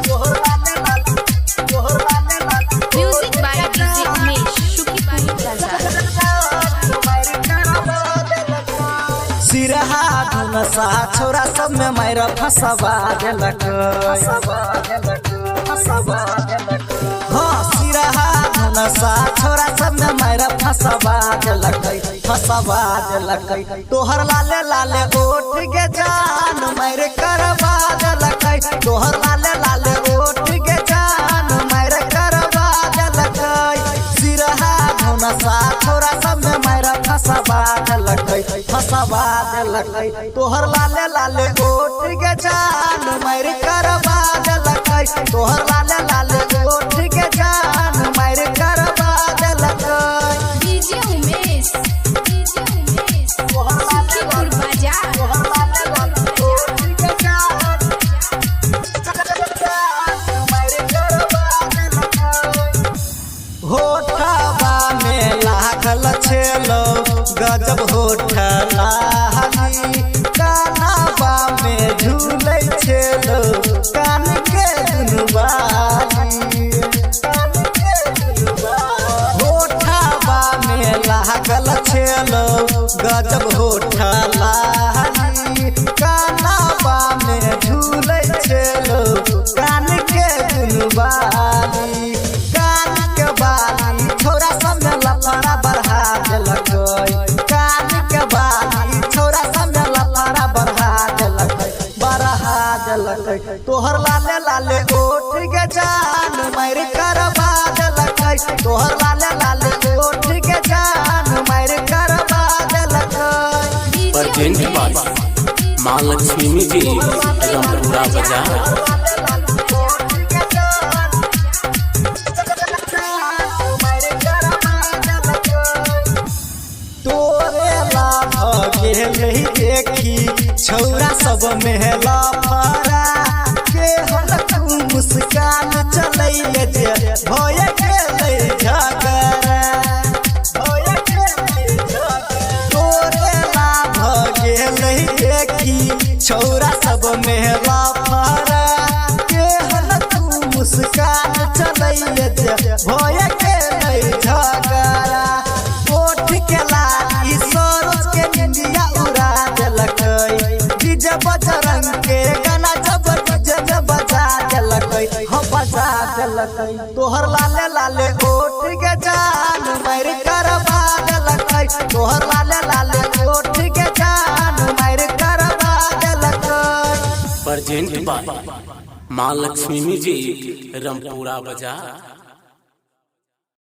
तोहर लाले लाले, तोहर लाले लाले। Music by DJ Umesh, Shukipur Bazaar. Siraha धुनसा छोरा सब में मारा फसवा देलक। हाँ, सिरहा धुनसा छोरा सब में मारा फसवा देलक, फसवा देलक। तोहर लाले लाले ओठ के जान मारे करवा देलक। तोहर लाले लाले ओठ के जान मारे करवा देलक। सिरहा धुनसा छोरा सब में मारा फसवा देलक, फसवा देलक। तोहर लाले लाले ओठ के जान मारे करवा देलक। तोहर लाले लाले ओठ के जान मारे करवा देलक। DJ Umesh, DJ Umesh, Sukhipur Bazaar. तोहर लाले लाले ओठ के जान मारे करवा देलक। होठवा में लागल छेलो गजब होठ लाली, कानावा में झूलै छेलो कान के दुनू बाली। कान के दुनू बाली। होठवा में लागल छेलो गजब होठ लाली, कानावा में झूलै छेलो कान के दुनू बाली। कान के बाली छोरा सब में लफड़ा बढ़ा देलक। कान के बाली छोरा सब में लफड़ा बढ़ा देलक, बढ़ा देलक। तोहर लाले लाले ओठ के जान मार करवा देलक। तोहर लाले लाले ओठ के जान मार करवा देलक। DJ present by Umesh, माँ लक्ष्मी म्यूजिक, रामपुरा बाजार। तोरे लाभ गेल देखी छौरा सब मेहला फरा के हलकू मुस्कान चलैले जे भय गेलै झगड़ा, भय गेलै झगड़ा। तोरे लाभ गेल देखी छौरा सब मेहला फरा के हलकू मुस्कान चलैले जे भय गेलै झगड़ा। ओठ के लाली सरोज के निंदिया उड़ा देलकै। डीजे बजरंग के गाना जब डीजे में बजा देलकै, हो बजा देलकै। तोहर लाले लाले ओठ के जान मार करवा देलकै। तोहर लाले लाले ओठ के जान मार करवा देलकै। प्रेजेंट बाय माँ लक्ष्मी म्यूजिक, रामपुरा बाजार।